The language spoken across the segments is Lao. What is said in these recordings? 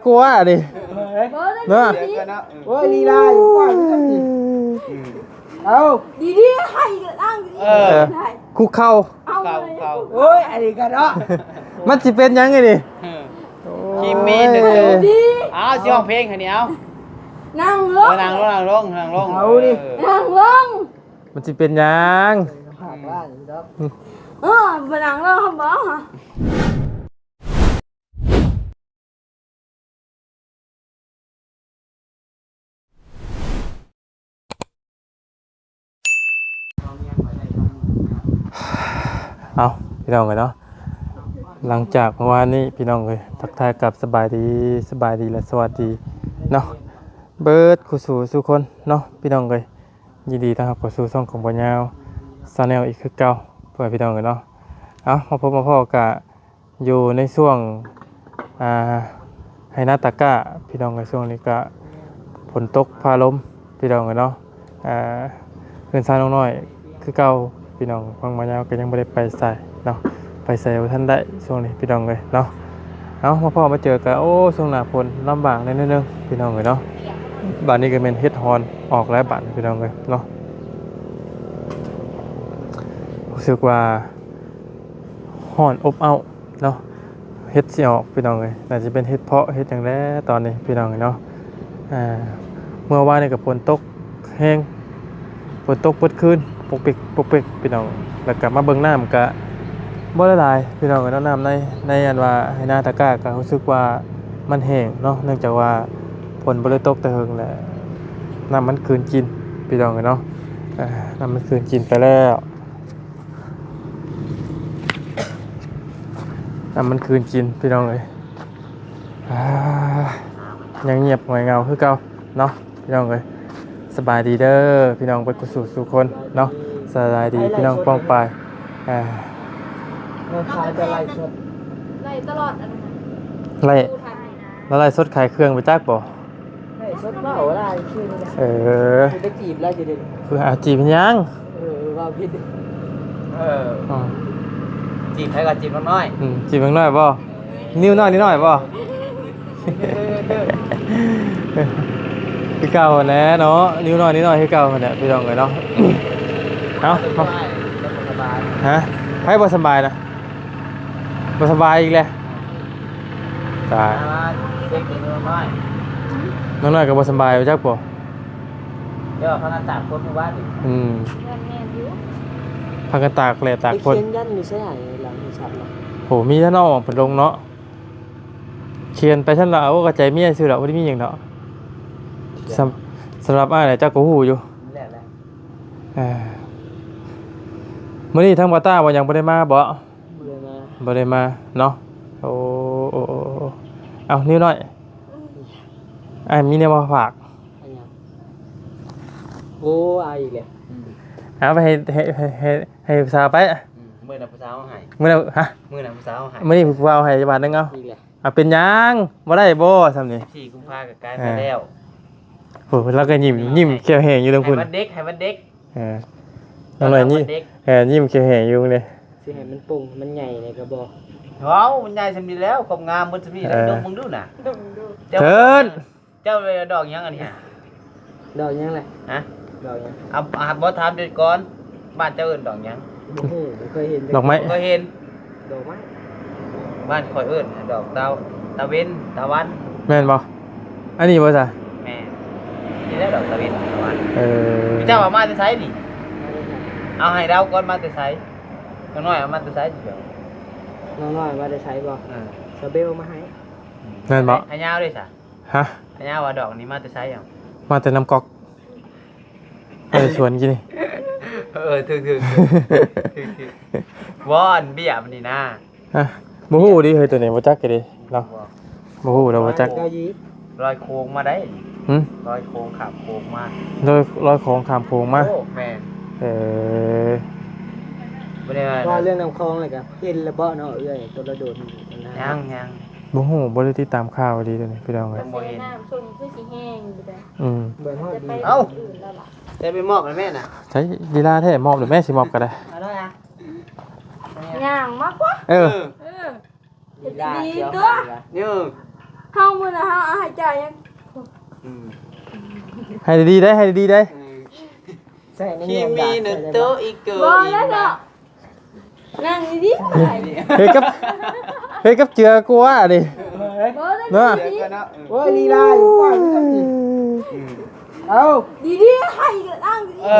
ກົວນີ້ ບໍ່ໄດ້ ເນາະ ດີ ໂອ້ຍ ລີລາຢູ່ ວ່າຢູ່ນຳນີ້ ເອົາ ດີໆ ໃຫ້ນາງ ເອີ ຄຸກເຂົ່າ ເອົາ ເຂົ້າ ເຂົ້າ ໂອ້ຍ ອັນນີ້ກໍເນາະ ມັນຊິເປັນຫຍັງອັນນີ້ ເອີ ໂອ້ຍ ຄິມມີໜຶ່ງ ດີ ອ້າວ ຊິຮ້ອງເພງໃຫ້ນີ້ ເອົາ ນັ່ງລົງ ເອີ ນັ່ງລົງ ນັ່ງລົງ ນັ່ງລົງ ເອົານີ້ ເອີ ນັ່ງລົງ ມັນຊິເປັນຫຍັງ ເອີ ບໍ່ນັ່ງລົງ ບໍ່ ເອົາ ພີ່ນ້ອງເອີຍເນາະ ຫຼັງຈາກເມື່ອວານນີ້ ພີ່ນ້ອງເອີຍ ທັກທາຍກັບສະບາຍດີ ສະບາຍດີ ແລະ ສະຫວັດດີເນາະ ເບິດຄູ່ສູ່ສູ່ຄົນເນາະ ພີ່ນ້ອງເອີຍ ຍິນດີຕ້ອນຮັບເຂົ້າສູ່ຊ່ອງຂອງບ່າວຍາວ Channel ອີກຄືເກົ່າ ພໍ່ແມ່ພີ່ນ້ອງເອີຍເນາະ ເອົາ ມາພົບມາພໍ້ກະ ຢູ່ໃນຊ່ວງ ອ່າ ໄຮ່ນາຕາກ້າ ພີ່ນ້ອງເອີຍ ຊ່ວງນີ້ກະຝົນຕົກຟ້າລົມ ພີ່ນ້ອງເອີຍເນາະ ອ່າ ເຮືອນຊານນ້ອງນ້ອຍຄືເກົ່າ ພີ່ນ້ອງ ທາງບ່າວຍາວກໍຍັງບໍ່ໄດ້ໄປໃສເນາະ ໄປໃສບໍ່ທັນໄດ້ຊ່ວງນີ້ ພີ່ນ້ອງເອີຍເນາະ ເອົາ ມາພໍ້ມາເຈີກະ ໂອ້ ຊ່ວງໜ້າຝົນລຳບາກແດ່ໜ້ອຍໜຶ່ງ ພີ່ນ້ອງເອີຍເນາະ ບາດນີ້ກໍແມ່ນເຫັດຮອນອອກແລ້ວບາດນີ້ ພີ່ນ້ອງເອີຍເນາະ ຮູ້ສຶກວ່າ ຮ້ອນອົບເອົ້າເນາະ ເຫັດຊິອອກ ພີ່ນ້ອງເອີຍ ໜ້າຈະເປັນເຫັດເຜາະເຫັດຫຍັງແຫຼະຕອນນີ້ ພີ່ນ້ອງເອີຍເນາະ ອ່າ ເມື່ອວານນີ້ກໍຝົນຕົກແຮງ ຝົນຕົກເບິດຄືນ ປົກປິກ ປົກປິກ ພີ່ນ້ອງ ແລ້ວກໍມາເບິ່ງນ້ຳກໍບໍ່ໄດ້ຫຼາຍ ພີ່ນ້ອງເອີຍເນາະ ນ້ຳໃນ ໃນອັນວ່າໄຮ່ນາຕາກ້າກໍຮູ້ສຶກວ່າມັນແຫ້ງເນາະ ເນື່ອງຈາກວ່າຝົນບໍ່ໄດ້ຕົກແຕ່ເຫິງ ແລ້ວນ້ຳມັນກືນກິນ ພີ່ນ້ອງເອີຍເນາະ ອ່າ ນ້ຳມັນກືນກິນໄປແລ້ວ. ນ້ຳມັນຄືນກິນ ພີ່ນ້ອງເອີຍ ອ່າ ຍັງງຽບຫງອຍເຫງົາຄືເກົ່າເນາະ ພີ່ນ້ອງເອີຍ ສະບາຍດີເດີ ພີ່ນ້ອງເບິດຄູ່ສູ່ສູ່ຄົນເນາະ ສະບາຍດີພີ່ນ້ອງປ້ອງປາຍ ອ່າ ເອີ ຂາຍແຕ່ໄລສົດ ໄລຕະຫຼອດອັນນັ້ນນະ ໄລ ລາວໄລສົດຂາຍເຄື່ອງໄປຈັກບໍ່? ໄລສົດເວົ້າຫຼາຍຄື ເອີ ຊິໄປຈີບລາວຊິເດ້ ຄືຫາຈີບເຮັດຫຍັງ? ເອີ ເວົ້າຜິດ ເອີ ອໍ ຈີບໃຜກໍຈີບນ້ອຍ ອືມ ຈີບນ້ອຍບໍ່? ນິ້ວນ້ອຍ ນິ້ວນ້ອຍບໍ່? ຄືເກົ່າຫັ້ນແຫຼະເນາະ ນິ້ວນ້ອຍ ນິ້ວນ້ອຍຄືເກົ່າຫັ້ນແຫຼະ ພີ່ນ້ອງເອີຍເນາະ ເອົ້າ ຮະ ໃຜບໍ່ສະບາຍນະ? ບໍ່ສະບາຍອີກແລ້ວ ຕາຍ ເຊັກນ້ອງນ້ອຍ ນ້ອງນ້ອຍກໍບໍ່ສະບາຍ ຮູ້ຈັກບໍ່? ດຽວພາກັນຕາກຝົນມື້ວານນີ້ ອືມ ແມ່ນຢູ່ ພາກັນຕາກແດດຕາກຝົນ ໄປຂຽນຢັນຢູ່ໃສ ຫຼັງໂທລະສັບນະ ໂຫ ມີແຕ່ນ້ອງເພິ່ນລົງເນາະ ຂຽນໄປຊັ້ນລະ ໂອ້ ກໍໃຈເມຍຊື່ລະ ບໍ່ໄດ້ມີຫຍັງດອກ ສຳ ສຳລັບອ້າຍນະ ເຈົ້າກໍຮູ້ຢູ່ ແລ້ວແຫຼະ ອ່າ ມື້ນີ້ທາງບ່າວຕ້າບໍ່ຫຍັງ ບໍ່ໄດ້ມາບໍ່? ບໍ່ໄດ້ມາ ບໍ່ໄດ້ມາເນາະ ໂອ້ ໂອ້ ໂອ້ ເອົ້າ ນິ້ວນ້ອຍ ອ້າຍມີແນວມາຝາກ ອັນຫຍັງ? ໂອ້ ອາຍອີກແລ້ວ ອືມ ເອົາໄປໃຫ້ ໃຫ້ ໃຫ້ ໃຫ້ ໃຫ້ຜູ້ສາວໄປ ອືມ ມື້ນັ້ນຜູ້ສາວເອົາໃຫ້ ມື້ນັ້ນ ຮະ ມື້ນັ້ນຜູ້ສາວເອົາໃຫ້ ມື້ນີ້ຜູ້ບ່າວໃຫ້ບາດໜຶ່ງ ເອົາອີກແລ້ວ ເອົາ ເປັນຫຍັງ ບໍ່ໄດ້ບໍ່ ຊ່ຳນີ້ ສິບສີ່ກຸມພາກໍກາຍມາແລ້ວ ເອີ ໂອ້ ລາວກໍຍິ້ມ ຍິ້ມແກ້ວແຫ້ງຢູ່ເທິງພຸ້ນ ໃຫ້ວັນເດັກ ໃຫ້ວັນເດັກ ເອີ ນ້ອງນ້ອຍຍິ້ມ ເອີ ຍິ້ມແກ້ວແຫ້ງຢູ່ເດ້ ຊິໃຫ້ມັນປົ່ງມັນໃຫຍ່ນີ້ກໍບໍ່ ເອົ້າ ມັນໃຫຍ່ຊ່ຳນີ້ແລ້ວ ຄວາມງາມເບິດຊ່ຳນີ້ແລ້ວ ເອີ ດົກເບິ່ງດູນະ ດົກເບິ່ງດູ ເທີນ ເຈົ້າໄດ້ດອກຫຍັງອັນນີ້ ດອກຫຍັງແຫຼະ ຮະ ດອກຫຍັງ ເອົາ ບໍ່ຖາມເດີກ່ອນ ບ້ານເຈົ້າເອີ້ນດອກຫຍັງ? ບໍ່ຮູ້ ບໍ່ເຄີຍເຫັນ ດອກໄມ້ ບໍ່ເຄີຍເຫັນ ດອກໄມ້ ບ້ານຂ້ອຍເອີ້ນດອກຕາ ຕາເວັນ ຕາວັນ ແມ່ນບໍ່? ອັນນີ້ບໍ່ຊະ? ແມ່ນ ນີ້ແຫຼະດອກຕາເວັນ ຕາວັນ ເອີ ເຈົ້າເອົາມາແຕ່ໃສນີ້? ເອົາໃຫ້ເດົາກ່ອນ ມາແຕ່ໃສ? ນ້ອງນ້ອຍເອົາມາແຕ່ໃສ? ນ້ອງນ້ອຍມາແຕ່ໃສບໍ່? ເອີ ສາວເບວເອົາມາໃຫ້ ແມ່ນບໍ່? ໃຫ້ຍາວເດ້ຊະ ຮະ ຍາວວ່າດອກນີ້ມາແຕ່ໃສເອົາ? ມາແຕ່ນ້ຳກອກ ມາແຕ່ສວນກີ້ນີ້ ເອີ ຖືກໆ ຖືກໆ ບໍ່ ອັນເບ້ຍມັນນີ້ນາ ຮະ ບໍ່ຮູ້ເດ້ເຮີ້ຍ ໂຕນີ້ບໍ່ຈັກເດ້ເນາະ ບໍ່ຮູ້ດອກ ບໍ່ຈັກ ລອຍໂຂງມາໄດ໋ ຫຶ ລອຍໂຂງຂ້າມໂຂງມາ ລອຍ ລອຍຂອງຂ້າມໂຂງມາ ໂອ້ ແມ່ນ ເອີ ບໍ່ໄດ້ວ່າ ວ່າເລື່ອງນ້ຳຂອງແລ້ວກໍເຫັນແລ້ວບໍ່ເນາະ ເອື້ອຍ ໂຕລະດົນນະ ຍັງໆ ບໍ່ຮູ້ ບໍ່ໄດ້ຕິດຕາມຂ່າວດີໂຕນີ້ ພີ່ນ້ອງເອີຍ ຍັງບໍ່ເຫັນ ນ້ຳຊົງຄືຊິແຫ້ງຢູ່ເດ້ ອືມ ເບິ່ງຮອດດີ ເອົ້າ ແຕ່ໄປມອບໃຫ້ແມ່ນະ ໃຊ້ລີລາແທ້ ມອບແລ້ວແມ່ ຊິມອບກໍໄດ້ ເອົາໜ້ອຍອະ ຍ່າງມາກວ່າ ເອີ ເອີ ເອີ ດີລາ ດີຕົວະ ເອີ ເຮົາມື້ນະເຮົາເອົາໃຫ້ເຈົ້າຍັງ ອືມ ໃຫ້ດີໆໄດ໋ ໃຫ້ດີໆໄດ໋ ເອີ ໃສ່ໃນ 君の虜になる ບໍ່ແລ້ວເນາະ ນັ່ງດີໆ ເຮັດກັບ ເຮັດກັບເຈືອກວ່ານີ້ ບໍ່ໄດ້ ເນາະ ດີໆ ໂອ້ຍ ລີລາຢູ່ວ່າຢູ່ຊັ້ນນີ້ ເອົາ ດີໆ ໃຫ້ນັ່ງດີໆ ເອີ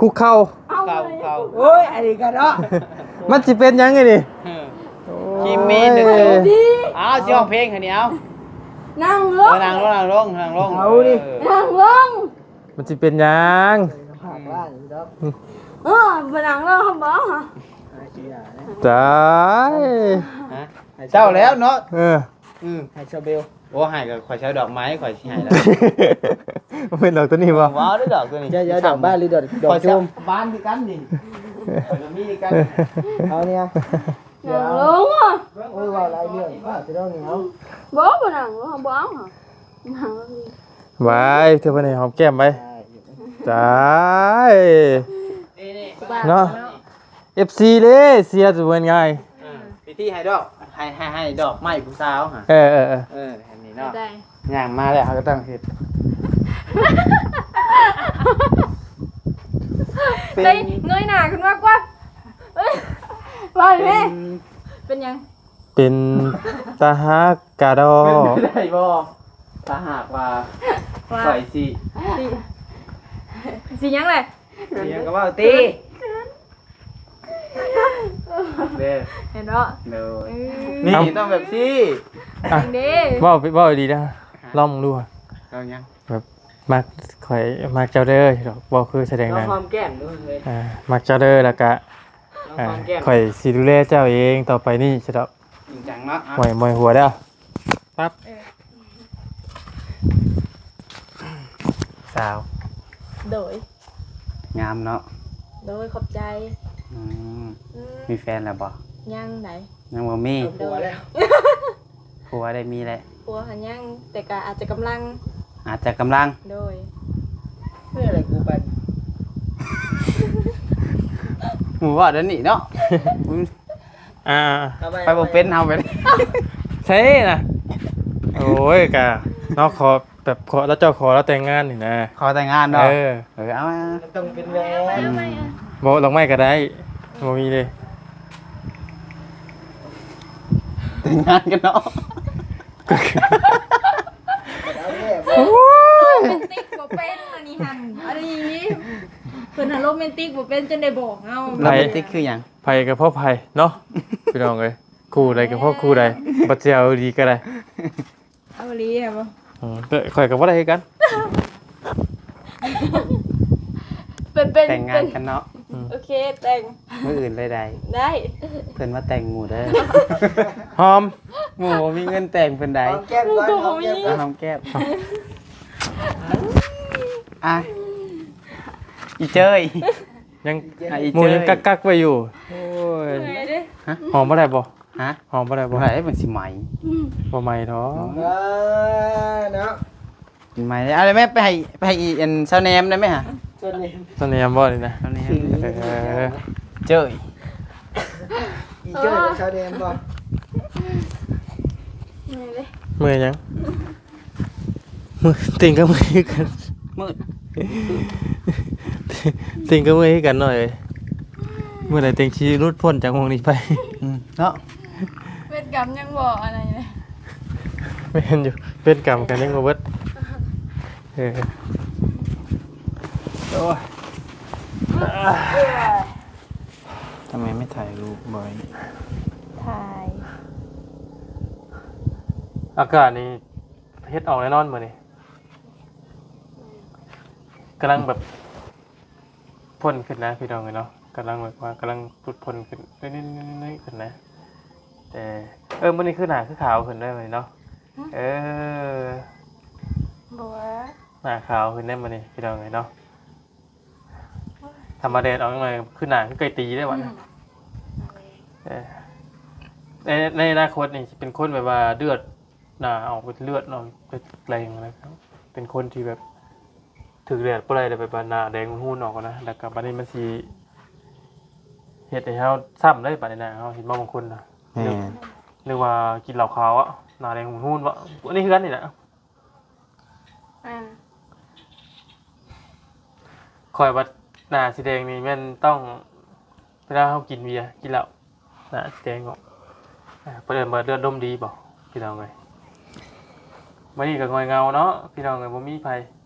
ຄຸກເຂົ່າ ເອົາ ເຂົ່າ ເຂົ້າ ໂອ້ຍ ອັນນີ້ກໍເນາະ ມັນຊິເປັນຫຍັງອັນນີ້ ເອີ ໂອ້ຍ 君の ເອົາ ຊິຮ້ອງເພງໃຫ້ນີ້ ເອົາ ນັ່ງລົງ ເອີ ນັ່ງລົງ ນັ່ງລົງ ນັ່ງລົງ ເອົາດິ ເອີ ນັ່ງລົງ ມັນຊິເປັນຫຍັງ ພາກລ້ານຢູ່ດອກ ເອີ ບໍ່ນັ່ງລົງ ເຮົາບໍ່ ຕາຍ ຮະ ເຈົ້າແລ້ວເນາະ ເອີ ອືມ ໃຫ້ຊາວເບວ ໂອ້ ໃຫ້ກໍຂ້ອຍໃຊ້ດອກໄມ້ ຂ້ອຍຊິໃຫ້ລະ ບໍ່ແມ່ນດອກຕົວນີ້ບໍ່ ວ້າວເດ້ດອກຕົວນີ້ ຢ່າ ຢ່າດອກບານ ຫຼືດອກ ດອກ ຂ້ອຍໃຊ້ ຈູມ ບານຄືກັນນີ້ ຂ້ອຍກໍມີຄືກັນ ເອົານີ້ ດຽວ ນັ່ງລົງ ໂອ້ຍ ເວົ້າຫຼາຍເລື່ອງ ພາດແຕ່ດອກນີ້ ເອົາ ບໍ່ ບໍ່ນັ່ງລົງ ບໍ່ເອົາ ນັ່ງລົງ ໄວ້ ເທື່ອເພິ່ນໃຫ້ຫອມແກ້ມໄວ້ ຕາຍ ເນາະ ເອັຟຊີ ເດ້ ເຊຍຈະເປັນໄງ ເອີ ພິທີໃຫ້ດອກ ໃຫ້ ໃຫ້ ໃຫ້ດອກໄມ້ຜູ້ສາວຫະ ເອີ ເອີ ເອີ ເອີ ອັນນີ້ເນາະ ໄດ້ ຍ່າງມາແລ້ວ ເຮົາກໍຕ້ອງເຮັດ ເປັນ ເງີຍໜ້າຂຶ້ນມາກວ່າ ເວົ້າແມ່ ເປັນ ເປັນຫຍັງ ເປັນຕາຮັກກະດໍ ເປັນໄດ້ບໍ່ ຖ້າຫາກວ່າ ວ່າ ຂ້ອຍຊິ ຊິ ຊິຫຍັງແຫຼະ ຊິຫຍັງກໍເວົ້າຕິ ເດ້ ເຫັນບໍ່ ໂດຍ ເອີ ນີ້ຕ້ອງແບບຊີ້ ອ່ະ ເດ້ ເວົ້າ ເວົ້າດີໆນະ ລອງເບິ່ງດູ ເອົາຫຍັງ ແບບ ມັກ ຂ້ອຍມັກເຈົ້າເດີ ເວົ້າຄືສະແດງໜັງ ລອງຫອມແກ້ມດູເຮີ້ຍ ອ່າ ມັກເຈົ້າເດີ ແລ້ວກະ ລອງຫອມແກ້ມ ອ່າ ຂ້ອຍຊິດູແລເຈົ້າເອງຕໍ່ໄປນີ້ ຊິດອກ ຈິງຈັງເນາະ ໝອຍ ໝອຍຫົວເດີ ປັບ ເອີ ສາວ ໂດຍ ງາມເນາະ ໂດຍ ຂອບໃຈ ອືມ ອືມ ມີແຟນແລ້ວບໍ່? ຍັງໃດ ຍັງບໍ່ມີ ໂດຍ ຜົວໄດ້ມີແລ້ວ ຜົວຫັ້ນຍັງ ແຕ່ກະອາດຈະກຳລັງ ອາດຈະກຳລັງ ໂດຍ ເມື່ອໃດກູໄປ ໝູ່ເວົ້າດຽວນີ້ເນາະ ອ່າ ເອົາໄປ ໄປບໍ່ເປັນເຮົາໄປ ໃຊ່ນະ ໂອ້ຍ ກະເນາະ ຂໍແບບ ຂໍລາວ ເຈົ້າຂໍລາວແຕ່ງງານນີ້ນະ ຂໍແຕ່ງງານເນາະ ເອີ ເອີ ເອົາມາ ຕ້ອງເປັນແຫວນ ອືມ ບໍ່ ດອກໄມ້ກໍໄດ້ ບໍ່ມີເດ້ ແຕ່ງງານກັນເນາະ ໂອ້ຍ ໂຣແມນຕິກບໍ່ເປັນອັນນີ້ຫັ້ນ ອີ່ຫຼີ ເພິ່ນຫັ້ນໂຣແມນຕິກບໍ່ເປັນ ຈົນໄດ້ບອກເຮົາ ໂຣແມນຕິກຄືຫຍັງ? ໃຜກໍພໍໃຜເນາະ ພີ່ນ້ອງເອີຍ ຄູ່ໃດກໍພໍຄູ່ໃດ ບໍ່ຊິເອົາອີ່ຫຼີກໍໄດ້ ເອົາອີ່ຫຼີບໍ? ອືມ ຂ້ອຍກໍບໍ່ໄດ້ຄືກັນ ເປັນ ເປັນ ແຕ່ງງານກັນເນາະ ອືມ ໂອເຄ ແຕ່ງ ມື້ອື່ນເລີຍໄດ້ ໄດ້ ເພິ່ນມາແຕ່ງໝູ່ເດີ ຫອມ ໝູ່ບໍ່ມີເງິນແຕ່ງເພິ່ນໃດ ຫອມແກ້ມກ່ອນ ຫອມແກ້ມກ່ອນ ຫອມແກ້ມ ອ່ະ ອີເຈີຍ ຍັງ ອ່ະ ອີເຈີຍ ໝູ່ຍັງກັກໆໄວ້ຢູ່ ໂອ້ຍ ເມື່ອຍເດ້ ຫອມບໍ່ໄດ້ບໍ່? ຮະ? ຫອມບໍ່ໄດ້ບໍ່? ບໍ່ໄດ້ ມັນຊິໄໝ ອືມ ບໍ່ໄໝດອກ ເອີ ເນາະ ໄໝ ເອົາໄດ້ແມ່ ໄປໃຫ້ ໄປໃຫ້ອີ ອັນ ສາວແນມໄດ້ໄໝຫະ? ສາວແນມ ສາວແນມບໍ່ນີ້ນະ? ສາວແນມ ເອີ ເຈີຍ ອີເຈີຍກັບສາວແນມບໍ່? ເມື່ອຍເດ້ ເມື່ອຍຫຍັງ? ມື ຕີນກໍເມື່ອຍຄືກັນ ມືດ ຕີນກໍເມື່ອຍຄືກັນນ້ອຍເອີຍ ມື້ໃດເຕັງຊິຫຼຸດພົ້ນຈາກໝ່ອງນີ້ໄປ ອືມ ເນາະ ເວນກຳຍັງບໍ່ອັນນັ້ນຢູ່ເລີຍ ແມ່ນຢູ່ ເວນກຳກໍຍັງບໍ່ເບິດ ເອີ ໂອ້ຍ ทำไมไม่ถ่ายรูปไว้ ถ่าย อากาศนี่ เฮ็ดออกแน่นอนมื้อนี้ กำลังแบบพ่นขึ้นนะพี่น้องเอ้ยเนาะ กำลังแบบว่ากำลังฝึกพ่นขึ้น นิดๆๆๆ ขึ้นนะ เออ เออ มื้อนี้คือหน้าคือขาวขึ้นเด้อมื้อนี้เนาะ หึ เออ บ่ว่า หน้าขาวขึ้นเด้อมื้อนี้พี่น้องเอ้ยเนาะ ถ้ามาแดดออกหน่อย คือหน้าคือไก่ตีได้วะ อืม เออ ใน ในอนาคตนี่สิเป็นคนแบบว่าเลือดหน้าออกเป็นเลือดเนาะ เป็นแรงนะ เป็นคนที่แบบถืกแดดบ่ได้ แล้วแบบว่าหน้าแดงฮู้นออกนะ แล้วก็บัดนี้มันสิเฮ็ดให้เฮาช้ำได้บัดนี้นะ เฮาเห็นบ่บางคนนะ แม่น หรือว่ากินเหล้าขาวอะ ໜ້າແດງຮຸນໆບໍ່? ອັນນີ້ເຮືອນນີ້ນະ. ອ່າ ຂ້ອຍວ່າໜ້າສີແດງນີ້ແມ່ນຕ້ອງ ເວລາເຮົາກິນເບຍ ກິນເຫຼົ້າ ໜ້າຊິແດງອອກ. ອ່າ ເພິ່ນເອີ້ນວ່າເລືອດລົມດີບໍ່ ພີ່ນ້ອງເອີຍ? ມື້ນີ້ກໍຫງອຍເຫງົາເນາະ ພີ່ນ້ອງເອີຍ, ບໍ່ມີໃຜ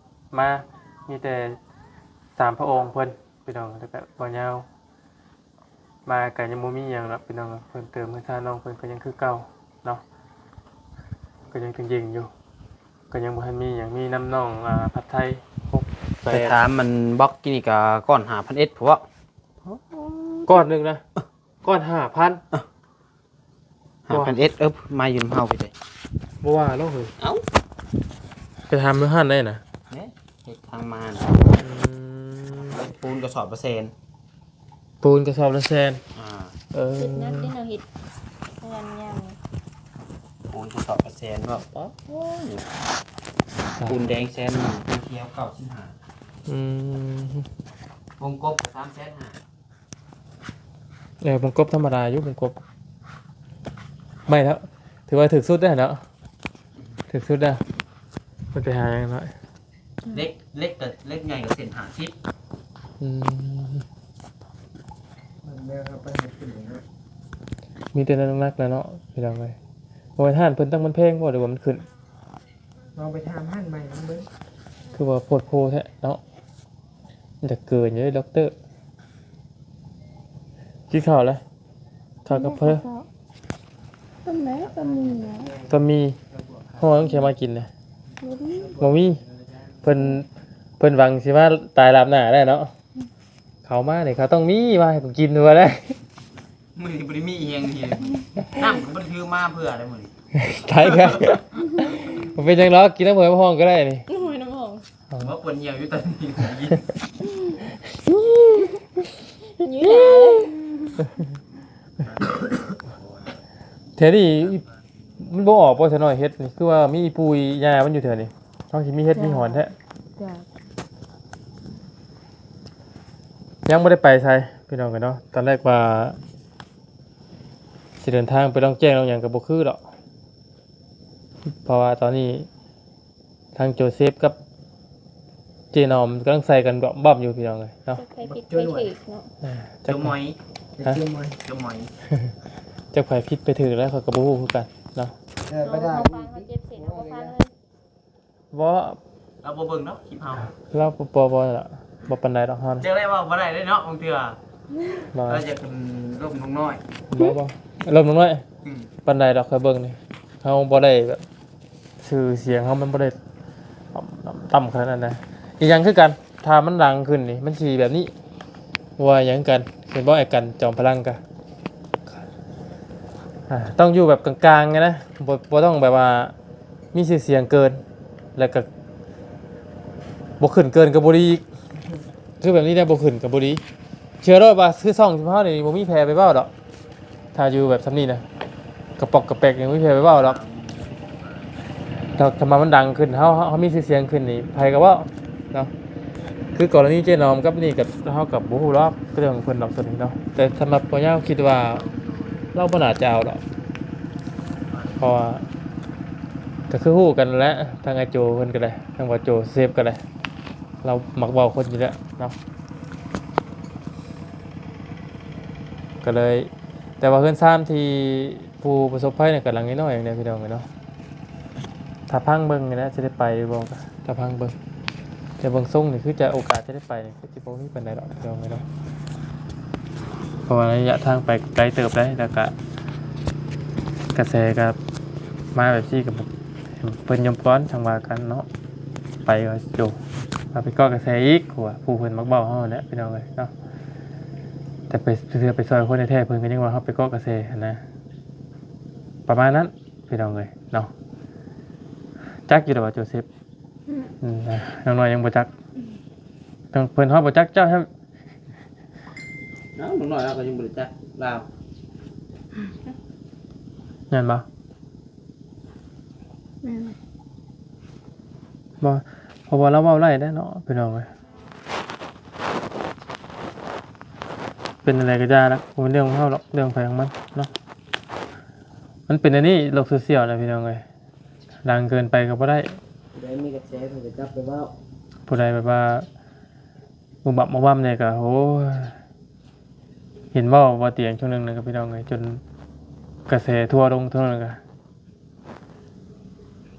ມາ ມີແຕ່ສາມພະອົງເພິ່ນ ພີ່ນ້ອງ, ແລ້ວກໍບໍ່ຍາວມາກໍຍັງບໍ່ມີຫຍັງດອກ ພີ່ນ້ອງ. ເພີ່ມເຕີມ ເຮືອນຊານນ້ອງເພິ່ນກໍຍັງຄືເກົ່າເນາະ, ກໍຍັງເຢັງໆຢູ່, ກໍຍັງບໍ່ທັນມີຫຍັງ. ມີນຳນ້ອງ ອ່າ ຜັດໄທ ຫົກແສນ. ໄປຖາມມັນບລັອກກີ້ນີ້ກໍກ້ອນຫ້າພັນເອັດພຸ້ນເນາະ. ກ້ອນໜຶ່ງນະ ກ້ອນຫ້າພັນ ເອີ ຫ້າພັນເອັດ ເອີ ມາຢູ່ນຳເຮົາໄປເດ້. ບໍ່ວ່າເນາະເຮີ້ຍ. ເອົ້າ ໄປຖາມຢູ່ຮ້ານໄດ້ນະ. ເດ້ ເຮັດທາງມານະ. ອືມ ເປັນປູນກະສອບລະແສນ. ປູນກະສອບລະແສນ. ອ່າ ເອີ ຄິດໜັກເດ້ເນາະ ເຮັດເຮືອນຍາມນີ້. ປູນກະສອບລະແສນ ວ່າ ໂອ້ຍ ປູນແດງແສນໜຶ່ງ ປູນຂຽວເກົ້າສິບຫ້າ. ອືມ ວົງກົບກໍສາມແສນຫ້າ. ເອີ ວົງກົບທຳມະດາຢູ່ ວົງກົບ. ໄມ້ແລ້ວ ຖືວ່າຖືກສຸດແລ້ວເນາະ, ຖືກສຸດແລ້ວ. ມັນໄປຫາຫຍັງໜ້ອຍ ເຫຼັກ ເຫຼັກກໍ ເຫຼັກໃຫຍ່ກໍເສັ້ນຫ້າສິບ. ອືມ ມັນແນວເຮົາໄປຫາກິນເນາະ. ມີແຕ່ໜັກໆແຫຼະເນາະ ພີ່ນ້ອງເອີຍ. ໂອ້ຍ ຮ້ານເພິ່ນຕັ້ງມັນແພງບໍ່ ຫຼືວ່າມັນຂຶ້ນ? ລອງໄປຖາມຮ້ານໃໝ່ນຳເບິ່ງ. ຄືວ່າໂພດໂພແທ້ເນາະ, ມັນຈະເກີນຢູ່ເດ້ ດັອກເຕີ. ກິນເຂົ້າແລ້ວ? ເຂົ້າກັບເພິ່ນ ຕົ້ມແລ້ວ ຕົ້ມໝີ່ແລ້ວ. ຕົ້ມໝີ່ ເຮົາຕ້ອງເຂົ້າມາກິນນະ. ບໍ່ມີ ບໍ່ມີ. ເພິ່ນ ເພິ່ນຫວັງຊິມາຕາຍລາບໜ້າແລ້ວເນາະ. ເຂົ້າມານີ້ເຂົາຕ້ອງມີມາໃຫ້ກູກິນວ່າໄດ້. ມື້ນີ້ບໍ່ໄດ້ມີອີ່ຫຍັງນີ້ ນ້ຳກໍບໍ່ໄດ້ຖືມາເພື່ອໃດມື້ນີ້. ຕາຍແລ້ວ ບໍ່ເປັນຫຍັງດອກ ກິນນ້ຳຫ້ວຍນ້ຳຮ່ອງກໍໄດ້ນີ້. ນ້ຳຫ້ວຍນ້ຳຮ່ອງ ບໍ່ປວດຫ່ຽວຢູ່ຕອນນີ້. ຢູ່ນາເລີຍ ແຖວນີ້ມັນບໍ່ອອກບໍ່ຊະນ້ອຍເຫັດນີ້? ຄືວ່າມີປູ່ຍາມັນຢູ່ແຖວນີ້. ເຮົາຊິມີເຫັດມີຫອນແທ້. ຈ້າ ຍັງບໍ່ໄດ້ໄປໃສພີ່ນ້ອງເອີຍເນາະ. ຕອນແລກວ່າຊິເດີນທາງໄປລ່ອງແຈ້ງລ່ອງຫຍັງກໍບໍ່ຄືດອກ, ເພາະວ່າຕອນນີ້ທາງໂຈເຊບກັບເຈນອມກຳລັງໃສ່ກັນບອມໆຢູ່ພີ່ນ້ອງເອີຍເນາະ. ຈັກໃຜຜິດໃຜຖືກເນາະ. ເອີ ຈັກ ໂຈມອຍ ຮະ? ໂຈມອຍ ໂຈມອຍ ຈັກໃຜຜິດໃຜຖືກແລ້ວ ຂ້ອຍກໍບໍ່ຮູ້ຄືກັນເນາະ. ເອີ ໄປໄດ້ ເຮົາຟັງ ເຮົາເຈັບເສັ້ນ ເຮົາບໍ່ຟັງເລີຍ. ບໍ່ ລາວບໍ່ເບິ່ງເນາະຄລິບເຮົາ. ລາວບໍ່ ບໍ່ ບໍ່ລະ ບໍ່ປານໃດດອກເຮົານະ. ຈັ່ງໃດເວົ້າບໍ່ໄດ້ເດ້ເນາະ ບາງເທື່ອ ບໍ່ ລາວຢາກລົມນ້ອງນ້ອຍ. ບໍ່ ບໍ່ລົມນ້ອງນ້ອຍ ອືມ ປານໃດດອກ. ຂ້ອຍເບິ່ງນີ້ ເຮົາບໍ່ໄດ້ແບບ ຊື່ສຽງເຮົາມັນບໍ່ໄດ້ຕ່ຳຂະໜາດນັ້ນນະ. ອີກຢ່າງຄືກັນ ຖ້າມັນດັງຂຶ້ນນີ້ ມັນຊິແບບນີ້ ວ່າຫຍັງກັນ ເຫັນບໍ່ ອ້າຍກັນ ຈອມພະລັງກະ ອ່າ ຕ້ອງຢູ່ແບບກາງໆ ນະ ບໍ່ ບໍ່ຕ້ອງແບບວ່າມີຊື່ສຽງເກີນ ແລ້ວກະບໍ່ຂຶ້ນເກີນກະບໍ່ດີອີກ. ຄືແບບນີ້ແຫຼະ ບໍ່ຂຶ້ນກະບໍ່ດີ. ເຊື່ອໂລດວ່າຄືຊ່ອງເຮົານີ້ບໍ່ມີໃຜເອົາໄປເວົ້າດອກ. ຖ້າຢູ່ແບບຊ່ຳນີ້ນະ ກະປອກກະແປກ ຍັງບໍ່ມີໃຜໄປເວົ້າດອກ. ແຕ່ຖ້າວ່າມັນດັງຂຶ້ນ ເຮົາ ເຮົາ ເຮົາມີຊື່ສຽງຂຶ້ນນີ້ ໃຜກໍເວົ້າເນາະ. ຄືກໍລະນີເຈນອມກັບນີ້ກໍ ເຮົາກໍບໍ່ຮູ້ດອກ ເລື່ອງຂອງເພິ່ນດອກ ສ່ວນນີ້ເນາະ. ແຕ່ສຳລັບບ່າວຍາວຄິດວ່າ ລາວບໍ່ໜ້າຈະເອົາດອກ ເພາະວ່າ ກໍຄືຮູ້ກັນແຫຼະ ທາງອ້າຍໂຈເພິ່ນກໍໄດ້ ທາງບ່າວໂຈເຊບກໍໄດ້ ລາວມັກເວົ້າຄົນຢູ່ແລ້ວເນາະ. ກໍເລີຍ ແຕ່ວ່າເຮືອນຊານທີ່ຜູ້ປະສົບໄພນັ້ນກໍຫຼັງນ້ອຍໆ ເອງເດ້ ພີ່ນ້ອງເອີຍເນາະ. ຖ້າຟັງເບິ່ງນີ້ແຫຼະ ຊິໄດ້ໄປບໍ່ ຖ້າຟັງເບິ່ງ ແຕ່ເບິ່ງຊົງນີ້ຄືຈະໂອກາດຈະໄດ້ໄປນີ້ຄືຊິບໍ່ມີປານໃດດອກ ພີ່ນ້ອງເອີຍເນາະ. ເພາະວ່າໄລຍະທາງໄປກໍໄກເຕີບໄດ໋ ແລ້ວກະກະແສກໍມາແບບຊີ້ກໍ ເພິ່ນຍອມກ່ອນ ຈັ່ງວ່າກັນເນາະ. ໄປກໍໂຈ ເຮົາໄປເກາະກະແສອີກ ຜູ້ວ່າ ຜູ້ເພິ່ນມັກເວົ້າເຮົາຫັ້ນແຫຼະ ພີ່ນ້ອງເອີຍເນາະ. ແຕ່ໄປ ເທື່ອໄປຊ່ອຍຄົນແທ້ໆ ເພິ່ນກໍຍັງວ່າເຮົາໄປເກາະກະແສຫັ້ນນະ ປະມານນັ້ນ ພີ່ນ້ອງເອີຍເນາະ. ຈັກຢູ່ດອກວ່າໂຈເຊບ ອືມ ອືມ ນ້ອງນ້ອຍຍັງບໍ່ຈັກ ອືມ ເພິ່ນຮອດບໍ່ຈັກ ເຈົ້າ ເອົ້າ ນ້ອງນ້ອຍເຮົາກໍຍັງບໍ່ໄດ້ຈັກລາວ ແມ່ນບໍ່? ແມ່ນ ບໍ່ ເພາະວ່າລາວເວົ້າໄດ້ເດ້ເນາະ ພີ່ນ້ອງເອີຍ. ເປັນຈັ່ງໃດກໍຢ່າລະ ບໍ່ແມ່ນເລື່ອງຂອງເຮົາດອກ ເລື່ອງໃຜຂອງມັນເນາະ. ມັນເປັນອັນນີ້ ໂລກໂຊຊຽວນະພີ່ນ້ອງເອີຍ ດັງເກີນໄປກໍບໍ່ໄດ້ ຜູ້ໃດມີກະແສເພິ່ນກໍຈັບໄປເວົ້າ ຜູ້ໃດແບບວ່າ ບູບບັບບູບບັບແດ່ກໍ ໂອ້ຍ ເຫັນເວົ້າບໍ່ຕຽງຊ່ວງໜຶ່ງນະ ພີ່ນ້ອງເອີຍ ຈົນກະແສທົວລົງຊ່ວງໜຶ່ງກໍ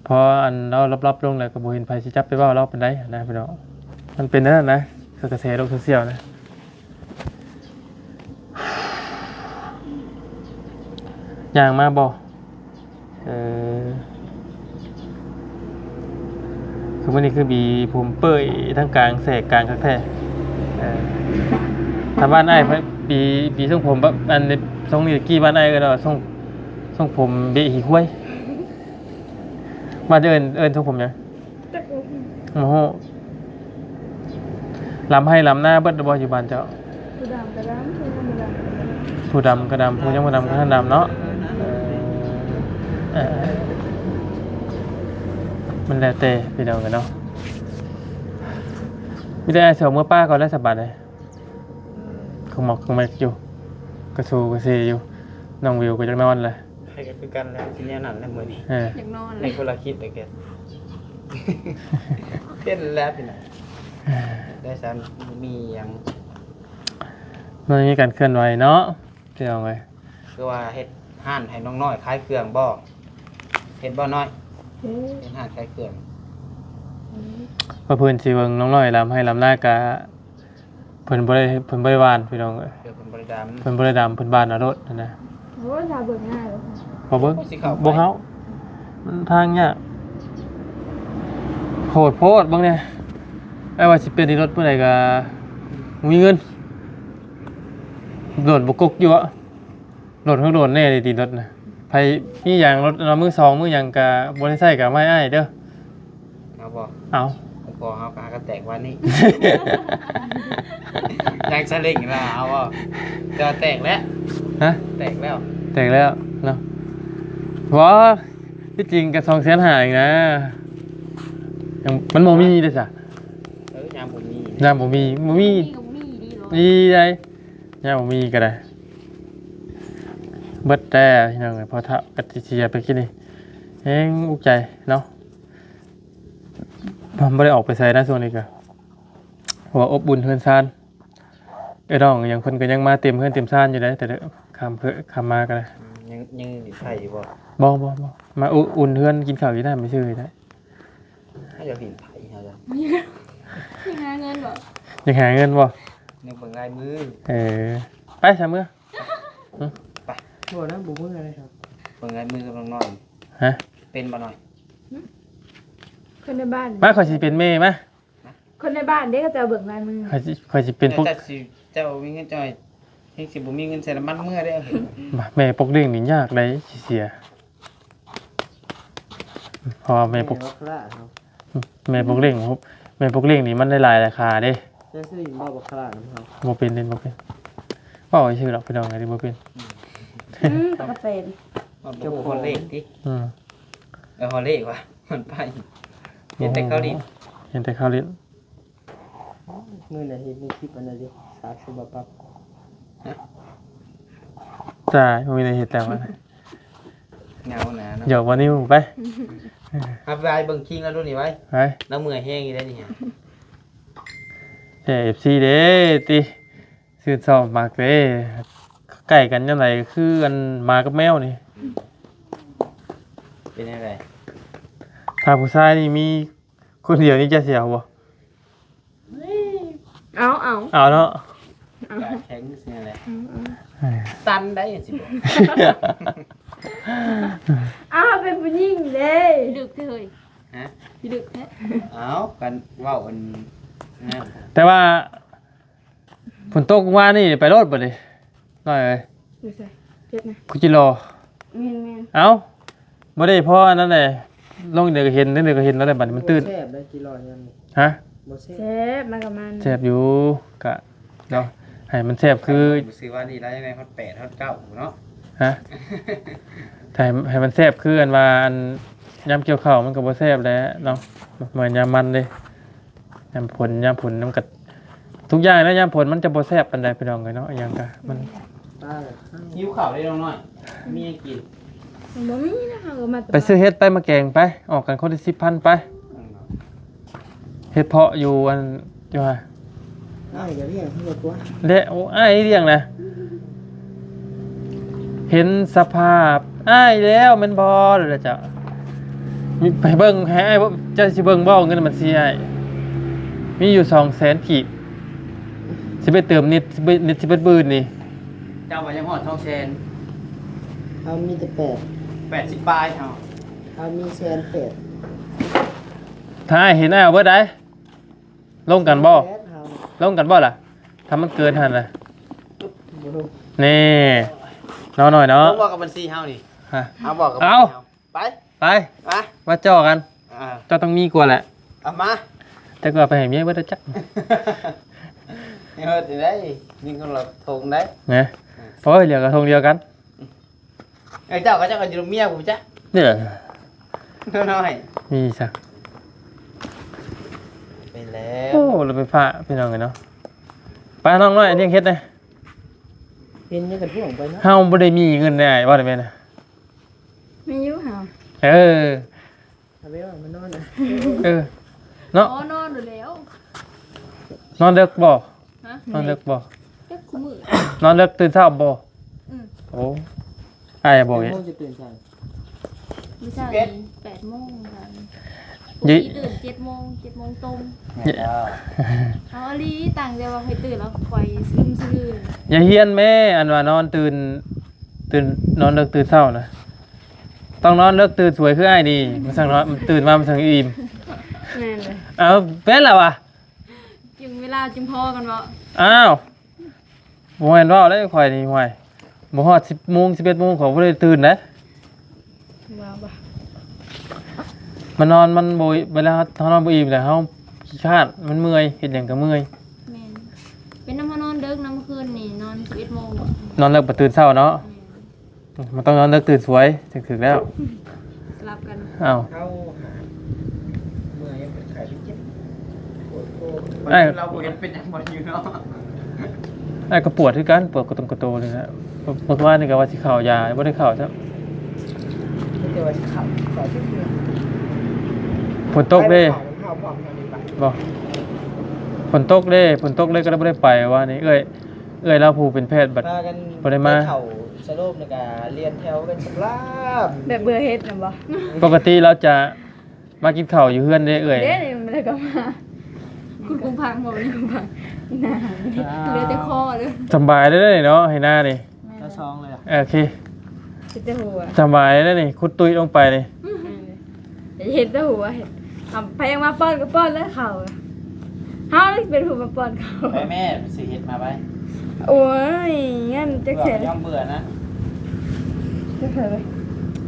ພໍອັນລາວລັບໆລົງແລ້ວກໍບໍ່ເຫັນໃຜຊິຈັບໄປເວົ້າລາວປານໃດນະພີ່ນ້ອງ ມັນເປັນແນວນັ້ນນະ ກະແສໂລກໂຊຊຽວນະ ຍ່າງມາບໍ່? ເອີ ຄືມື້ນີ້ຄືບີຜົມເປີ້ຍທັງກາງແສກກາງຄັກແທ້ ເອີ ຖ້າບ້ານອ້າຍ ບີ ບີຊົງຜົມແບບ ອັນຊົງນີ້ກີ້ ບ້ານອ້າຍເອີ້ນວ່າຊົງ ຊົງຜົມເບະຂີ້ຄວາຍ ບ້ານເຈົ້າເອີ້ນ ເອີ້ນຊົງຜົມຫຍັງ? ຈັກບໍ່ຮູ້ ບໍ່ຮູ້ ລຳໄຮ່ລຳນາເບິດແລ້ວບໍ່ຢູ່ບ້ານເຈົ້າ? ຜູ້ດຳກໍດຳ ຜູ້ຍັງບໍ່ດຳກໍດຳ ຜູ້ດຳກໍດຳ ຜູ້ຍັງບໍ່ດຳກໍທັນດຳເນາະ ເອີ ເອີ ມັນແລ້ວແຕ່ພີ່ນ້ອງເອີຍເນາະ ມີແຕ່ອ້າຍສອງເມືອປ້າກ່ອນແລ້ວສະບາດນີ້ ຂະໝອກຂະແໝກຢູ່ ກະຊູກະເຊຢູ່ ນ້ອງວິວກໍຢາກນອນແຫຼະ ໃຜກໍຄືກັນແຫຼະ ຊິແນວນັ້ນແຫຼະມື້ນີ້ ເອີ ຢາກນອນແຫຼະ ໃນຄົນລະຄິດແລ້ວແກ ເປັນແລ້ວພີ່ນ້ອງ ໄດ້ຊັ້ນ ມີຫຍັງ ມັນມີການເຄື່ອນໄຫວເນາະ ພີ່ນ້ອງເອີຍ ຄືວ່າເຮັດຮ້ານໃຫ້ນ້ອງນ້ອຍຂາຍເຄື່ອງບໍ່? ເຮັດບໍ່ນ້ອຍ? ເຮັດ ເຮັດຮ້ານຂາຍເຄື່ອງ ອືມ ວ່າເພິ່ນຊິເບິ່ງນ້ອງນ້ອຍລຳໄຮ່ລຳນາກະ ເພິ່ນບໍ່ໄດ້ ເພິ່ນບໍ່ໄດ້ຫວ່ານພີ່ນ້ອງເອີຍ ເອີ ເພິ່ນບໍ່ໄດ້ດຳ ເພິ່ນບໍ່ໄດ້ດຳ ເພິ່ນຫວ່ານເອົາໂລດຫັ້ນນະ ໂອ້ຍ ຖ້າເບິ່ງງ່າຍເລີຍ ບໍ່ເບິ່ງ ບໍ່ເບິ່ງ ບໍ່ເຂົ້າ ມັນທາງຍາກ ໂຫດໂພດເບິ່ງແດ່ ອ້າຍວ່າຊິປ່ຽນລົດມື້ໃດກໍບໍ່ມີເງິນ ໂດນບໍ່ກົກຢູ່ເບາະ ໂດນເຮົາໂດນແດ່ເດຕິລົດນະ ໃຜມີຫຍັງລົດເນາະ ມືສອງມືຫຍັງກະບໍ່ໄດ້ໃຊ້ກະເອົາມາໃຫ້ອ້າຍເດີ ເອົາບໍ່? ເອົາ ຂອງພໍ່ເຮົາກະຫາກະແຕກວານນີ້ ຢາງສະເຫຼັງລະ ເອົາບໍ່? ແຕ່ວ່າແຕກແລ້ວ ຮະ? ແຕກແລ້ວ ແຕກແລ້ວເນາະ ບໍ່ ທີ່ຈິງກະສອງແສນຫ້າເອງນະ ຍັງ ມັນບໍ່ມີເດ້ຊະ ເອີ ຍາມບໍ່ມີ ຍາມບໍ່ມີ ບໍ່ມີ ມີກໍບໍ່ມີດີເນາະ ດີໃດ ຍາມບໍ່ມີກໍໄດ້ ເບິດແຕ່ພີ່ນ້ອງເອີຍ ພໍເຖົ້າກໍຊິເສຍໄປກິນນີ້ ແຮງອຸກໃຈເນາະ ບໍ່ໄດ້ອອກໄປໃສນະຊ່ວງນີ້ກໍ ເພາະວ່າອົບອຸ່ນເຮືອນຊານ ເອື້ອຍນ້ອງຫຍັງເພິ່ນກໍຍັງມາເຕັມເຮືອນເຕັມຊານຢູ່ເດ້ ແຕ່ຂ້າມເຄືອ ຂ້າມມາກໍໄດ້ ອືມ ຍັງ ຍັງຢູ່ໃຊ້ຢູ່ບໍ່? ບໍ່ ບໍ່ ບໍ່ ມາອຸ ອຸ່ນເຮືອນກິນເຂົ້າກິນນ້ຳຊື່ໆ ເຮົາຢາກເຫັນໃຜເຮົາ ຢາກຫາເງິນບໍ່? ຢາກຫາເງິນບໍ່? ຍັງເບິ່ງລາຍມື ເອີ ໄປຊະເມືອ ໄປ ບໍ່ນະ ບໍ່ເມືອເລີຍ ເບິ່ງລາຍມືກັບນ້ອງນ້ອຍ ຮະ ເປັນບໍ່ນ້ອຍ? ຄົນໃນບ້ານ ມາ ຂ້ອຍຊິເປັນແມ່ ມາ ຄົນໃນບ້ານເດ້ ເຂົາເຈົ້າເບິ່ງລາຍມື ຂ້ອຍຊິ ຂ້ອຍຊິເປັນປົກ ເຈົ້າຊິ ເຈົ້າມີເງິນ ເຈົ້າ ແຮງຊິບໍ່ມີເງິນໃສ່ນ້ຳມັນເມືອເດ້ ມາ ແມ່ປົກລ້ຽງນີ້ຍາກໃດ໋ ຊິເສຍ ເພາະວ່າແມ່ປົກ ແມ່ບັກລະເນາະ ແມ່ປົກລ້ຽງ ແມ່ປົກລ້ຽງນີ້ມັນໄດ້ຫຼາຍລາຄາເດ້ ເຈົ້າຊື້ຢູ່ບໍ່ບັກລະນຳເຮົາ ບໍ່ເປັນເດ້ ບໍ່ເປັນ ເວົ້າຊື່ໆດອກພີ່ນ້ອງ ອັນນີ້ບໍ່ເປັນ ອືມ ອືມ ປາກກະເປັນ ເຈົ້າຂອງເລກຕິ ອືມ ເອີ ຮອດເລກວ່າ ມັນໄປ ເຫັນແຕ່ເຂົາຫຼິ້ນ ເຫັນແຕ່ເຂົາຫຼິ້ນ ມື້ນັ້ນເຫັນໃນຄລິບອັນນັ້ນຢູ່ ສາມສິບບາດປັບ ຮະ ຕາຍ ບໍ່ມີແນວເຮັດແລ້ວວະ ເຫງົາໜາເນາະ ຫຍອກບໍ່ນິວໄປ ເອົາໄປເບິ່ງຄິງລາວດູນີ້ໄວ້ ໄປ ລາວເມື່ອຍແຮງຢູ່ເດ້ນີ້ ແຕ່ ເອັຟຊີ ເດ້ຕິ ຊື່ນຊອບມັກເດ້ ໃກ້ກັນຈັ່ງໃດຄືອັນໝາກັບແມວນີ້ ເປັນຈັ່ງໃດ ຖ້າຜູ້ຊາຍນີ້ມີຄົນດຽວນີ້ຈະຊິເອົາບໍ່? ເອົາ ເອົາ ເອົາເນາະ ເອົາ ກະແຂງຊື່ນັ້ນແຫຼະ ເອົາ ເອົາ ເອີ ຕັນໄດ້ຈັ່ງຊີ້ບໍ່ ອ້າວ ເປັນຜູ້ຍິງເດ້ ດຶກເລີຍ ຮະ ດຶກແທ້ ເອົາ ກັນເວົ້າອັນນັ້ນ ແຕ່ວ່າ ຝົນຕົກວານນີ້ໄປໂລດບັດນີ້ ນ້ອຍເອີຍ ຢູ່ໃສ? ເຈັດນະ ຄຸຈິລໍ ແມ່ນໆ ເອົ້າ ບໍ່ໄດ້ພໍອັນນັ້ນແຫຼະ ລົງເດີກະເຫັນ ເດີກະເຫັນແລ້ວແຫຼະ ບັດນີ້ມັນຕື່ນ ແຊບໄດ໋ ຈິລໍຍາມນີ້ ຮະ ບໍ່ແຊບ ແຊບ ມັນກໍມັນ ແຊບຢູ່ ກະເນາະ ໃຫ້ມັນແຊບຄື ຊື້ວານນີ້ລາວຍັງໄດ້ຮອດແປດຮອດເກົ້າພຸ້ນເນາະ ຮະ ໃຫ້ ໃຫ້ມັນແຊບຄືອັນວ່າ ອັນຍາມກ່ຽວເຂົ້າມັນກໍບໍ່ແຊບແຫຼະເນາະ ບໍ່ແມ່ນຍາມມັນເດ້. ຍາມຝົນ ຍາມຝົນມັນກໍ ທຸກຢ່າງນະ ຍາມຝົນມັນຈະບໍ່ແຊບປານໃດພີ່ນ້ອງເອີຍເນາະ ອີ່ຫຍັງກະມັນ ຫິວເຂົ້າເດ້ນ້ອງນ້ອຍ ມີຫຍັງກິນ ມັນບໍ່ມີນະ ເຮົາກໍມາແຕ່ ໄປຊື້ເຫັດໄປ ມາແກງໄປ ອອກກັນຄົນລະສິບພັນໄປ. ເຫັດເຜາະຢູ່ອັນ ຢູ່ຫາ ອ້າຍກໍລ້ຽງເຂົາຕົວະ ແລະ ໂອ້ ອ້າຍລ້ຽງນະ. ເຫັນສະພາບອ້າຍແລ້ວແມ່ນບໍ່ລະເຈົ້າ? ມີ ໄປເບິ່ງໃຫ້ອ້າຍ ເຈົ້າຊິເບິ່ງບໍ່ເງິນບັນຊີອ້າຍ? ມີຢູ່ສອງແສນກີບ ຊິໄປເຕີມເນັດ ເນັດຊິເບິດມື້ນີ້. ເຈົ້າວ່າຍັງຮອດສອງແສນ? ເຮົາມີແຕ່ແປດ ແປດສິບປາຍເຮົາ ເຮົາມີແສນແປດ. ຖ້າເຫັນອ້າຍເອົາເບິດໃດ. ລົງກັນບໍ່? ແປດເຮົາ ລົງກັນບໍ່ລະ? ຖ້າມັນເກີນຫັ້ນນະ ບໍ່ລົງ. ແນ່ ເນາະ ນ້ອຍເນາະ ຕ້ອງບອກກັບບັນຊີເຮົານີ້. ຮະ ເອົາ ບອກກັບ ເອົາ ບັນຊີເຮົາ ໄປ ໄປ ມາ ມາຈໍ້ກັນ. ອ່າ ເຈົ້າຕ້ອງມີກວ່າແຫຼະ ເອົາມາ. ແຕ່ກໍເອົາໄປໃຫ້ເມຍເບິດແລ້ວຈັກ ເຮັດໄດ້ ຍິງຄົນລະທົງໄດ້ນະ. ໂອ້ຍ ເຫຼືອກະທົງດຽວກັນ. ເອີ ເຈົ້າກໍ ເຈົ້າກໍຢູ່ນຳເມຍຜູ້ຈັກ ເດີ ນ້ອຍ ມີຊະ ໄປແລ້ວ. ໂອ້ ລົດໄຟຟ້າ ພີ່ນ້ອງເອີຍເນາະ. ໄປ ນ້ອງນ້ອຍ ລ້ຽງເຫັດແດ່. ເຫັນຍັງກະທ້ວງໄປເນາະ ເຮົາບໍ່ໄດ້ມີເງິນໃດ ເວົ້າໄດ້ແມ່ນນະ. ມີຢູ່ເຮົາ ເອີ ເອົາໄປວ່າມານອນນະ. ເອີ ເນາະ ອໍ ນອນຢູ່ແລ້ວ. ນອນເດິກບໍ່? ຮະ? ນອນເດິກບໍ່? ເດັກຄູ່ມື້ ນອນເດິກຕື່ນເຊົ້າບໍ່? ອືມ ໂອ້ ອ້າຍບອກ ຈັກໂມງຈະຕື່ນເຊົ້າ? ມື້ເຊົ້ານີ້ແປດໂມງ ຍ- ປົກກະຕິຕື່ນເຈັດໂມງ ເຈັດໂມງຕົງ. ແມ່ນແລ້ວ ເອົາອີ່ຫຼີ ຕັ້ງແຕ່ວ່າຂ້ອຍຕື່ນແລ້ວຂ້ອຍຊຶມຊືນ. ຢ່າຮຽນແມ້ ອັນວ່ານອນຕື່ນ ຕື່ນ ນອນເດິກຕື່ນເຊົ້ານະ ຕ້ອງນອນເດິກຕື່ນສວຍຄືອ້າຍນີ້ ມັນຈັ່ງນອນ ຕື່ນມາມັນຈັ່ງອີ່ມ. ແມ່ນເລີຍ ເອົາ ແມ່ນລະວະ ຈຶ່ງເວລາຈຶ່ງພໍກັນເນາະ. ອ້າວ ບໍ່ແມ່ນເວົ້າເດ້ຂ້ອຍນີ້ ຫ້ວຍ ບໍ່ຮອດສິບໂມງ ສິບເອັດໂມງ ຂ້ອຍບໍ່ໄດ້ຕື່ນເດ້. ວ່າບໍ່ ມານອນມັນບໍ່ ເວລາເຮົານອນບໍ່ອີ່ມແລ້ວເຮົາຂີ້ຄ້ານ ມັນເມື່ອຍ ເຮັດຫຍັງກໍເມື່ອຍ. ແມ່ນ ເປັນນຳເຮົານອນເດິກນຳ ມື້ຄືນນີ້ນອນສິບເອັດໂມງ ນອນເດິກໄປຕື່ນເຊົ້າເນາະ. ແມ່ນ ມັນຕ້ອງນອນເດິກຕື່ນສວຍ ຖືກແລ້ວ ສະຫຼັບກັນ. ອ້າວ ເຮົາຫາເມື່ອຍຍັງເປັນໄຂ້ໄປເຈັບ ປວດໂຄ. ອ້າຍ ເຮົາບໍ່ເຫັນເປັນຫຍັງບໍ່ຢູ່ເນາະ. ອ້າຍກໍປວດຄືກັນ ປວດກະຕົງກະໂຕນີ້ແຫຼະ. ເມື່ອວານນີ້ກໍວ່າຊິເຂົ້າຢາ ບໍ່ໄດ້ເຂົ້າຊ້ຳ. ແຕ່ວ່າຊິເຂົ້າ ເຂົ້າຈັກເທື່ອ. ຝົນຕົກເດ້ ບໍ່ ຝົນຕົກເດ້ ຝົນຕົກເລີຍກໍເລີຍບໍ່ໄດ້ໄປວານນີ້. ເອື້ອຍ ເອື້ອຍລາວຜູ້ເປັນແພດບັດບໍ່ໄດ້ມາ ໄປເຂົ້າສະໂລບແລ້ວກະລຽນແຖວກັນສະບາຍ ແບບເບື່ອເຮັດນະບໍ່? ປົກກະຕິລາວຈະມາກິນເຂົ້າຢູ່ເຮືອນເດ້ເອື້ອຍ. ເດ້ ແລ້ວກໍມາ ຄຸດກຸມພັງບໍ່? ຄຸດກຸມພັງ ອີ່ໜ້າ ເຫຼືອແຕ່ຄໍເລີຍ. ສະບາຍເດ້ເນາະ ໄຮ່ນານີ້. ແມ່ນ ຊາວສອງເລີຍ ໂອເຄ ເຮັດແຕ່ຫົວ ສະບາຍເດ້ນີ້ ຂຸດຕຸ້ຍລົງໄປນີ້. ເຮັດແຕ່ຫົວ ເຮັດ ເອົາ ໃຜຢາກມາປ້ອນກໍປ້ອນເລີຍເຂົ້າ ເຮົາເປັນຜູ້ມາປ້ອນເຂົ້າ. ໄປແມ່ ໄປຊື້ເຫັດມາໄປ. ໂອ້ຍ ເງິນຈັກແສນ ຍອມເບື່ອນະ ຈັກເທື່ອເລີຍ.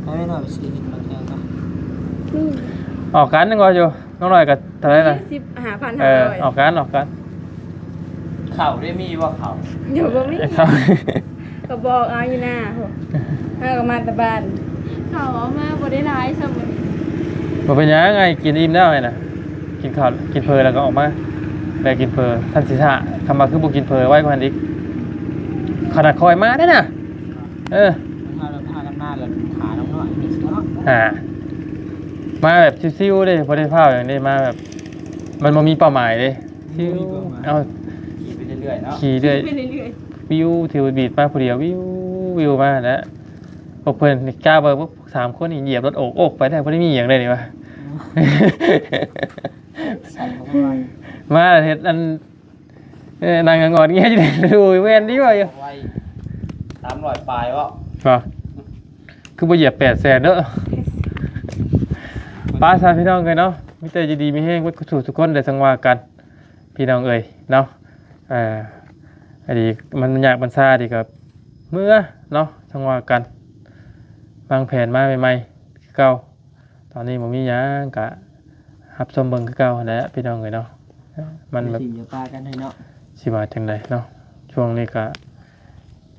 ໄປແມ່ນ້ອຍ ໄປຊື້ເຫັດມາແກງເນາະ. ອອກກັນຍັງວ່າຢູ່ ນ້ອງນ້ອຍກໍເທົ່າໃດນະ? ສິບຫ້າພັນຫ້າຮ້ອຍ. ເອີ ອອກກັນ ອອກກັນ. ເຂົ້າໄດ້ມີບໍ່ເຂົ້າ? ດຽວບໍ່ມີ ເຂົ້າ ກໍບອກເອົາຢູ່ໜ້າພຸ້ນ ເຮົາກໍມາແຕ່ບ້ານ. ເຂົ້າເອົາມາບໍ່ໄດ້ຫຼາຍຊ້ຳມື້ນີ້. ບໍ່ເປັນຫຍັງ ອ້າຍກິນອີ່ມແລ້ວຫັ້ນນະ ກິນເຂົ້າ ກິນເຝີແລ້ວກໍອອກມາ ໄປກິນເຝີ. ທ່ານຊິຖ້າ ຄຳວ່າຄືບໍ່ກິນເຝີໄວກວ່າຫັ້ນອີກ ຂະໜາດຂ້ອຍມາເດ້ນະ. ເອີ ເຮົາພາກັນມາແລ້ວ ຫານ້ອງນ້ອຍເນາະ ຫາ ມາແບບຊິວໆເດ້ ບໍ່ໄດ້ຟ້າວຫຍັງເດ້ ມາແບບ ມັນບໍ່ມີເປົ້າໝາຍເດ້. ບໍ່ມີເປົ້າໝາຍ ເອົາ ຂີ່ໄປເລື້ອຍໆເນາະ ຂີ່ເລື້ອຍ ໄປເລື້ອຍໆ ວິວ ຖືວ່າບີດມາຜູ້ດຽວ ວິວ ວິວມາຫັ້ນແຫຼະ. ພວກເພິ່ນນີ້ກ້າເບິ່ງ ພວກສາມຄົນນີ້ຢຽບລົດໂອກໆໄປແທ້ ບໍ່ໄດ້ມີຫຍັງເດ້ນີ້ວ່າ. ສັ່ນບໍ່ໄຫວ ມາເຮັດອັນ ເອີ ນັ່ງງອດງຽດຢູ່ນີ້ ໂອ້ຍ ແມ່ນດີວ່າຢູ່ ໄວ ສາມຮ້ອຍປາຍເບາະ ບໍ່ ຄືບໍ່ຢຽບແປດແສນເດີ້. ໄປຊະພີ່ນ້ອງເອີຍເນາະ ມີແຕ່ຢູ່ດີມີແຮງເບິດສູ່ທຸກຄົນເດີ ຈັ່ງວ່າກັນ ພີ່ນ້ອງເອີຍເນາະ. ເອີ ອັນນີ້ມັນຍາກມັນຊາດີກໍເມືອເນາະ ຈັ່ງວ່າກັນ ວາງແຜນມາໃໝ່ໆຄືເກົ່າ. ຕອນນີ້ບໍ່ມີຫຍັງ ກະຮັບຊົມເບິ່ງຄືເກົ່າຫັ້ນແຫຼະພີ່ນ້ອງເອີຍເນາະ. ມັນແບບ ຊິວ່າຈັ່ງໃດເນາະ ຊ່ວງນີ້ກະ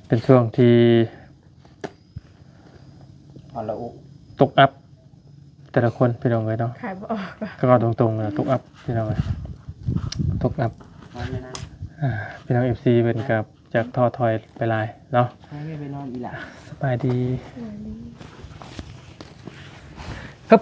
ເປັນຊ່ວງທີ່ ອ່ອນລະອຸ ຕົກອັບແຕ່ລະຄົນພີ່ນ້ອງເອີຍເນາະ. ຂາຍບໍ່ອອກ ກໍເວົ້າຕົງໆ ຕົກອັບພີ່ນ້ອງເອີຍ ຕົກອັບ. ອ່າ ພີ່ນ້ອງເອັຟຊີເພິ່ນກໍ ຈະທໍ້ຖອຍໄປຫຼາຍເນາະ. ໄປນອນອີ່ຫຼ້າ ສະບາຍດີ ສະບາຍດີ. ຮຶບ